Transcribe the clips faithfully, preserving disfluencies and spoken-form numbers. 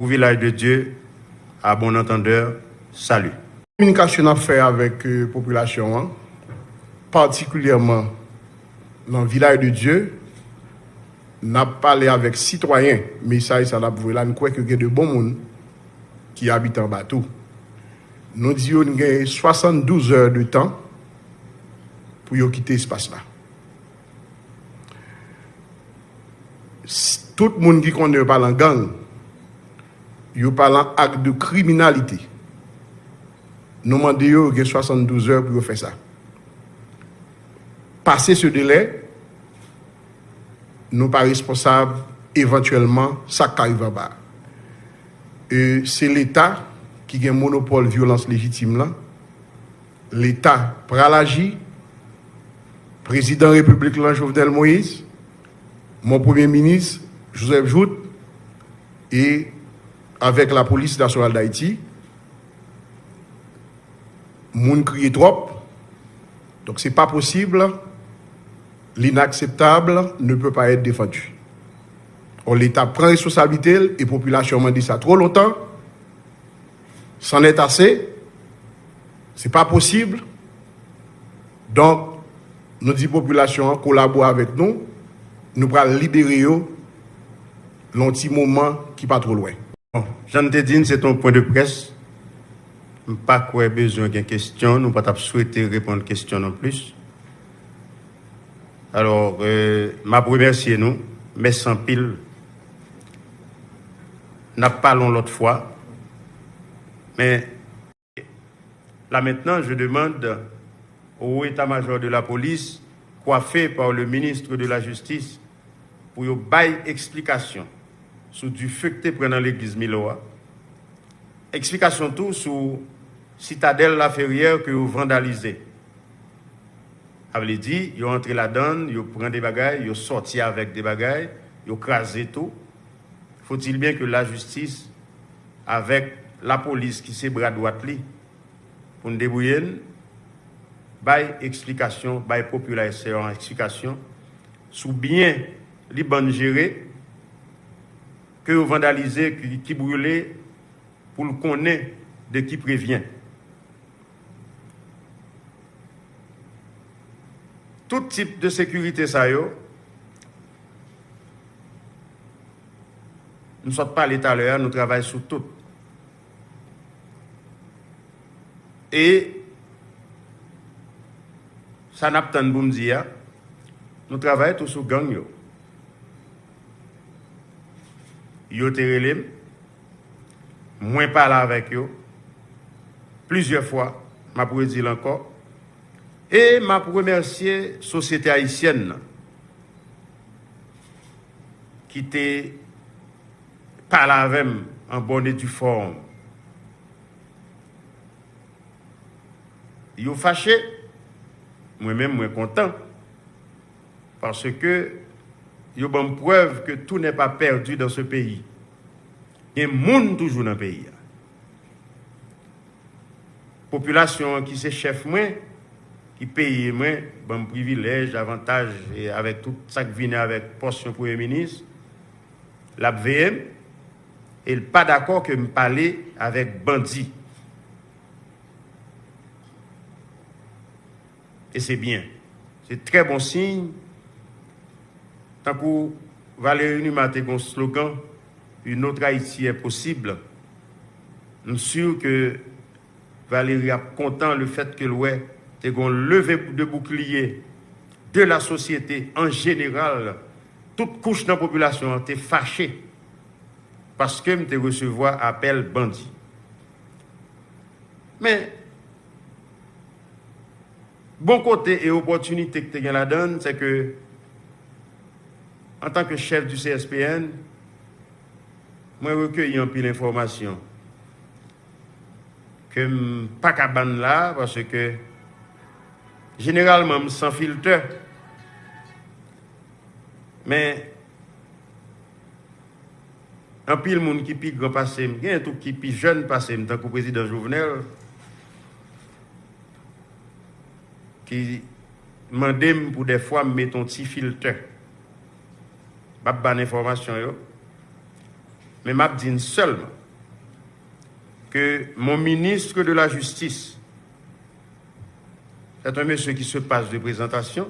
Au village de Dieu, à bon entendeur, salut. Kominikasyon n ap fè avèk, euh, popilasyon an, patikilyèman nan Village de Dieu, n ap pale avèk sitwayen. Mesaj sa n ap voye la, n kwè ke gen de bon moun ki abite anba tou. Nou di yo n gen swasanndouz è de tan pou yo kite espas la. S-, tout moun ki konnen yo pa lan gang, yo pa lan ak de kriminalite. Nou mande yo, yo gen swasanndouz è pou yo fè sa. Pase se delè, nou pa responsab evantyèlman sa k ka rive anba. E se Leta ki gen monopòl vyolans lejitim lan. Leta pral aji. Prezidan Repiblik lan, Jovenel Moïse, mon Premye Minis, Joseph Jouthe, e avèk Lapolis Nasyonal d Ayiti, moun kriye twòp. Donk, se pa posib, l'inacceptable ne peut pas être défendu. Or, Leta pran responsablite l e popilasyon an mande sa twò lontan. C'en est assez. Se pa posib. Donk, nou di popilasyon an kolabore avèk nou. Nou pral libere yo nan yon ti moman ki pa twò lwen. Bon, jan n te di n, se te yon pwen de près. M pa kwè bezwen gen kesyon. Nou pa t ap swete reponn kesyon non plis. Alò, euh, m ap remèsye nou. Mèsi anpil. N ap pale yon lòt fwa. Men, là maintenant, je demande au haut état-major de la police, coiffé par le ministre de la Justice, pou yo bay eksplikasyon sou dife k te pran nan legliz Milo a. Eksplikasyon tou sou Sitadèl Laferyè ke yo vandalize. Sa vle di, yo antre ladan l, yo pran de bagay, yo sòti avèk de bagay, yo kraze tou. Faut-il bien que la justice, avèk lapolis ki se bra dwat li, pou n debouye n, bay eksplikasyon, bay popilasyon an eksplikasyon sou byen li ban n jere, ke yo vandalize, ki, ki brile, pou l konnen de qui prévient. Tout tip de sekirite sa yo, m sot pale talè a, nou travay sou tout. E sa n ap tann pou m di a, nou travay tou sou gang yo. Yo te rele m, mwen pale avèk yo plizyè fwa, m ap redi l ankò. E m ap remèsye sosyete ayisyèn nan ki te pale avè m an bòn e di fòm. Yo fache, mwen menm mwen kontan, paske yo ban m prèv ke tout n'est pas perdu dans ce pays. Gen moun toujou nan peyi a. Popilasyon an ki se chèf mwen, ki peye mwen, ban m privilèj, avantaj, e avèk tout sa k vini avèk pòs yon premye minis, l ap veye m, e l pa dakò ke m pale avèk bandi. E se byen. Se trè bon siy. Tankou Valéry Numa te gen yon slogan, Une autre Haïti est possible. M si ke Valéry ap kontan le fèt ke l wè te gen yon leve de boukliye de la sosyete an jeneral, tout kouch nan popilasyon an te fache paske m te resevwa apèl bandi. Men, bon kote e opòtinite k te gen ladan l, se ke, antanke chèf di C S P N, mwen rekeyi anpil enfòmasyon ke m pa ka ban n la, paske jeneralman m san filtè. Men, anpil moun ki pi gran pase m, genyen tou ki pi jèn pase m, tankou prezidan Jovenel, ki mande m pou dèfwa m mete yon ti filtè. M ap ba n enfòmasyon yo. Men m ap di n sèlman ke mon ministre de la Justice est un monsieur qui se passe de présentation,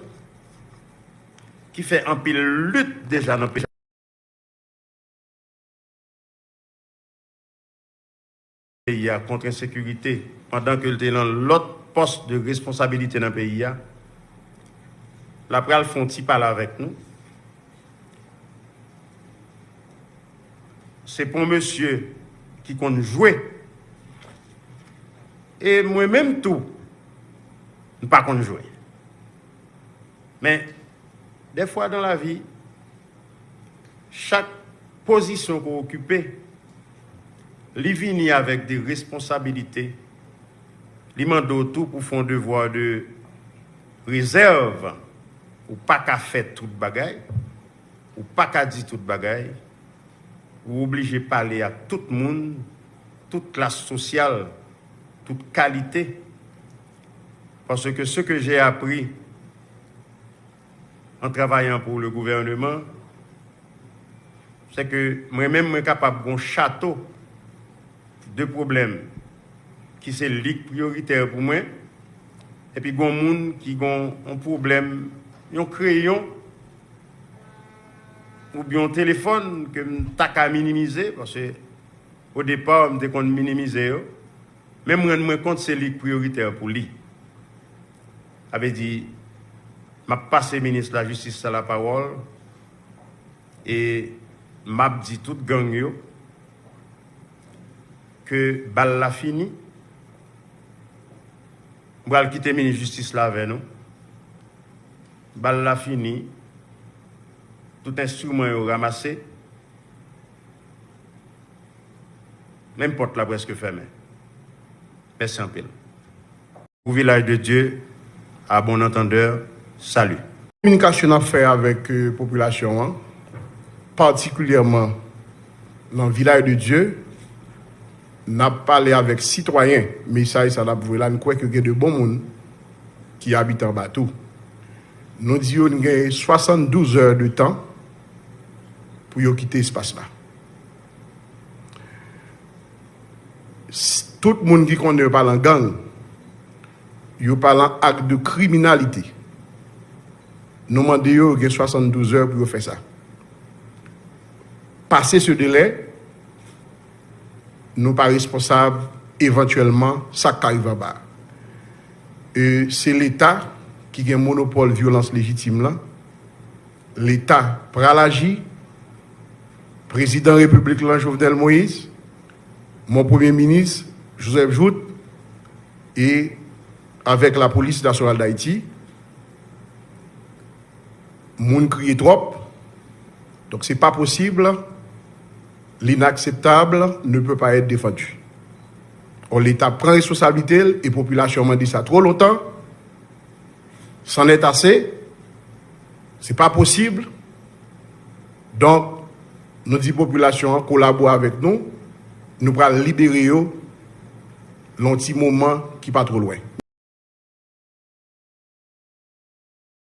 ki fè anpil lit deja nan peyi a kont ensekirite, pandan ke l te nan lòt pòs de responsabilite nan peyi a, l ap pral fè yon ti pale avèk nou. Se pa yon mesye ki konn jwe. E mwen menm tou, m pa konn jwe. Men, dèfwa dan lavi, chak pozisyon ke w okipe, li vini avèk de responsabilite, li mande w tou pou fè yon devwa de rezèv. Ou pa ka fè tout bagay, ou pa ka di tout bagay, ou oblije pale ak tout moun, tout klas sosyal, tout kalite. Parce que ce que j'ai appris en travaillant pour le gouvernement, c'est que mwen menm, mwen kapab gon chato de pwoblèm ki se li k priyoritè pou mwen, epi gon moun ki gon yon pwoblèm, yon kreyon, oubyen yon telefòn ke m ta ka minimize, paske o depa, m te konn minimize yo, men m rann mwen kont se li k priyoritè pou li. Sa vle di, m ap pase minis lajistis la lapawòl, e m ap di tout gang yo ke bal la fini. M pral kite minis jistis la avè nou. Bal la fini. Tout enstriman yo ranmase. Menm pòt la prèske fèmen. Mèsi anpil. Au village de Dieu, à bon entendeur, salut. Kominikasyon n ap fè avèk, euh, popilasyon an, patikilyèman nan Vilaj de Dye, n ap pale avèk sitwayen. Mesaj sa n ap voye la, n kwè ke gen de bon moun ki abite anba tou. Nou di yo n gen swasanndouz è de tan pou yo kite espas la. S-, tout moun ki konnen yo pa lan gang, yo pa lan ak de kriminalite. Nou mande yo, yo gen swasanndouz è pou yo fè sa. Pase se delè, nou pa responsab evantyèlman sa k ka rive anba a. E se Leta ki gen monopòl vyolans lejitim lan. Leta pral aji. Prezidan Repiblik lan, Jovenel Moïse, mon premye minis, Joseph Jouthe, e avèk Lapolis Nasyonal Dayiti, moun kriye twòp. Donk, se pa posib, l'inakseptab ne peut pas être défendu. Or, Leta pran responsablite l e popilasyon an mande sa twò lontan. C'en est assez. Se pa posib. Donk, nou di popilasyon an kolabore avèk nou. Nou pral libere yo lan yon ti moman ki pa twò lwen.